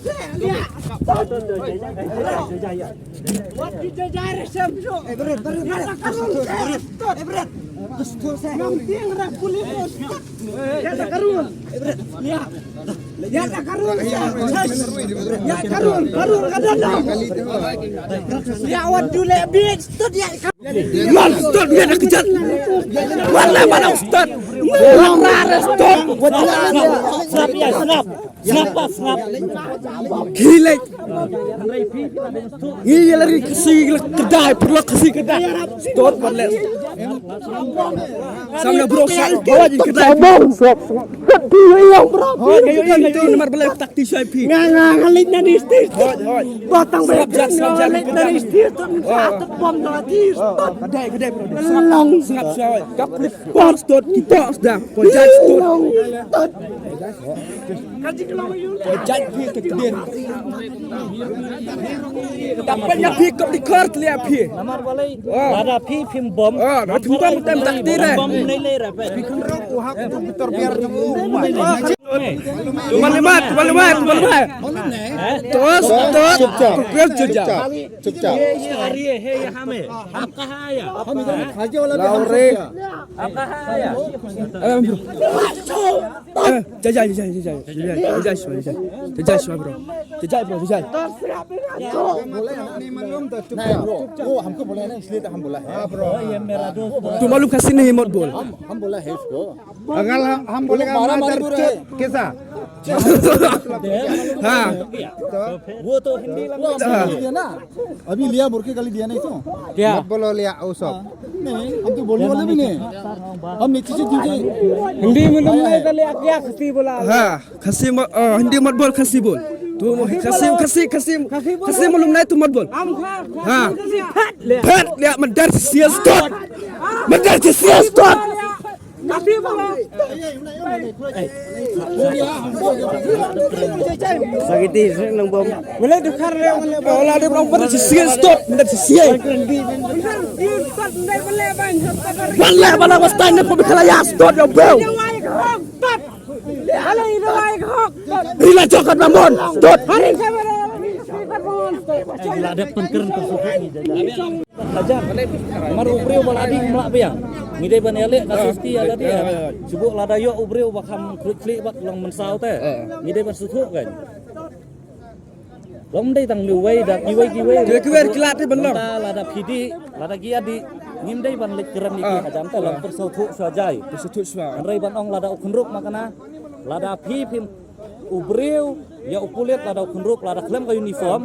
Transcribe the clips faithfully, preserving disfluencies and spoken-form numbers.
Ya, wat du leh bit, stud ya. Lan stud ya, dah kejat. Mana, mana ustad? Mana ustad? Sngap ya, sngap. Sngap, sngap. Gila. Ngi ïa lari Khasi la kdai, pyrlok Khasi kdai. Stud, mana? Samla bro sa bawa ji kedai. Bong sop. Kati ïa bro. Hoi, kayu ïa kayu namar balai tak ti shai phi. Nga nga ngalit na ni stis. Hoi, hoi. Batang sap jat, sap jat. Ngalit na ni stis tu. Satu bom na ti. Kadai, kadai bro. Long. Sngap shai. Kap plik. Por stud kita sda. Por jat stud. Long. Stud. Por jat phi ke kedin. Tapan ïa phi kop di kor tlia phi. Namar balai. Lada phi phim bom. Oh, na phim bom tem tak ti re. Bom nei le ra pe. Tuan limat, tuan limat, tuan limat. Tos, tos. Chupchap. Kukwel chupchap. Chupchap. Ye ye hari ye he ye hame. Aap kahan aaya? Laure. Aap kahan aaya? Jai jai jai jai jai jai jai shwa bro. Jai jai bro jai. नहीं, bro, वो हमको बोला है ना, इसलिए तो हम बोला है। हाँ, bro। तुम मालूम कैसे नहीं मत बोल। हम, हम बोला है उसको। अगर हम, हम बोलेगा, मारा मारी बोल रहे हैं। कैसा? हाँ। वो तो हिंदी लैंग्वेज में बोल दिया ना। अभी लिया बोल के गाली दिया नहीं तो? क्या? मत बोलो लिया, वो सब। नहीं, हम तो बोलने वाले भी नहीं। हम नीचे से क्योंकि हिंदी में तुमने पहले क्या खसी बोला? हाँ, खसी मत, अ, हिंदी मत बोल, खसी बोल। तू खसी, खसी, खसी, खसी बोल। खसी मालूम नहीं, तू मत बोल। हम खा, खा, हाँ। खसी फट ले। फट ले, मदर से सीएस स्टॉप। मदर से सीएस स्टॉप। Sakiti sih nang bom. Wala de bom pada si sial stop, pada si sial. Wala wala wasta ne ko bikala ya stop yo bro. Rila jokat mamon stop. Hajar. Namar u briew ba la dih ym lah biang. Ngi dei ban ïaleh ka safety ïa lade. Shu bok lada ïoh u briew ba kham khlieh khlieh bad long mynsaw te. Ngi dei ban sngewthuh kan. Long dei tang uwei da kiwei kiwei. Kiwei kiwei ki lah te ban long. Mynta lada phi dih, lada ki ïa dih. Ngim dei ban leit kren ïa ki hajan te long pynsngewthuh shuwa jai. Pynsngewthuh shuwa. Hynrei ban ong lada u khynruk ma kane. Lada phi phim u briew ïa u pulit lada u khynruk lada khlem ka uniform.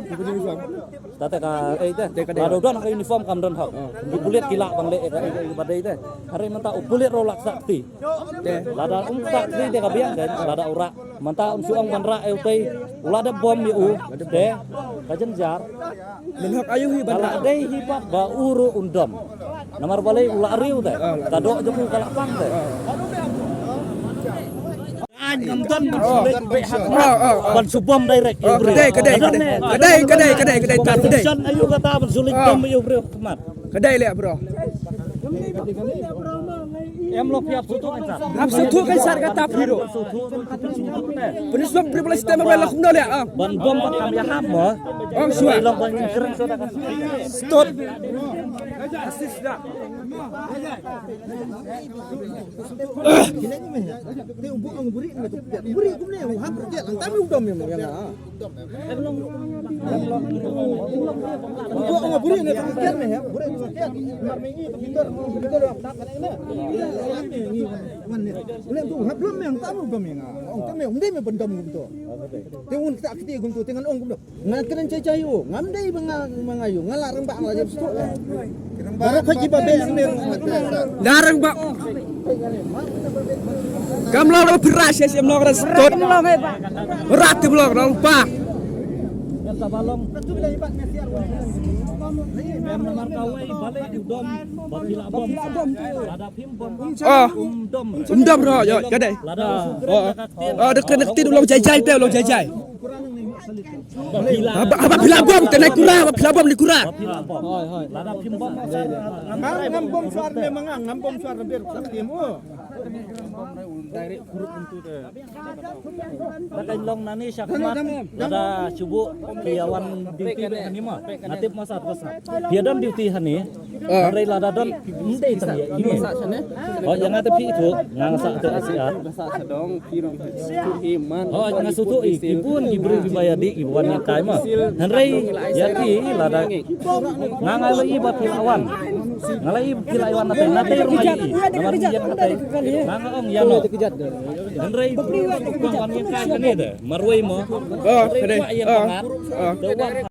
Tate ka ei te. Lada u don ka uniform kam don hok. Ki pulit ki lah ban leh ka ei ba dei te. Hynrei mynta u pulit ruh la ksah kti. Lada um ksah kti te ka biang te lada u rah. Mynta un shu ong ban rah ei u tei u la dep bom ïa u. Te ka jynjar. Mynhok ayu hi ban rah. Ka la dei hi pat ba u ruh un dom. Namar balei u la riew te. Ka doh jong u ka la pang te. Ngam don ban shu leit beh ha khmat ban shu bom direct. Ka dei ka dei ka dei ka dei ka dei ka dei. Position ayu kata ban shu leit bom ïa u briew ha khmat. Ka dei leh bro. Em lo phi ap suthu kan sa. Ap suthu kan sa kata phi ro. Punis lo pri bala stem bala khum no leh. Ban bom ban kam ïa ham mo. Oh sure. Long ban kren so da kan. Stop. Te u bok ang buri na tu. Buri kumne u hap ke lang tam u dom yang yang ah. U bok ang buri na tu ke me ya. Buri tu ke. Mar me ngi tu bitor bitor ap tak ne. Ngi wan ne. Ule tu hap lom yang tam u dom yang ah. Ong te me um de me bendam gum tu. Te un tak kiti gum tu te ngan ong gum tu. Nga kren chai chai u, ngam dei ba nga ma nga yu, nga la rangbah nga la jam stuk. Baru kau jiba bel sendiri. La rangbah. Kam la lo pira shes em lo ras tot. Rat ti blok lo pa. Em namar kawai balik u dom. Ba pila bom. Ada phim bom. Ah. Um dom. Um dom ro yo, ka dei. Lada u sukri. Oh. Oh, dekat dekat tu long jai jai tu long jai jai. Haba, haba phi la bom, te nai kura, haba phi la bom ni kura. Hoi, hoi. Ngam bom suar ne manga, ngam bom suar ne ber sak tim u. Direct group into the. Ba kan long nani shakhmat, lada shu buh phi ïa wan duty hangne mo. Nga tip masa tu sa. Phi ïa don duty hangne. Hynrei lada don ym dei tang ïa ine. Oh, ïa nga te phi tu, nga nga sa tu S C R. Oh, nga shu tu i, ki bun ki briew kiba ïa dih kiba wan ïa kai mo. Hynrei ïa ki lada nga nga la i ba phi la wan. Nga la i ba phi la wan na te, na te rung ai i. Namar ïa nga te. Nga nga ong ïa no. Hynrei ba wan ïa kai kane de. Marwei mo. Hynrei ba ïa nga. Te wan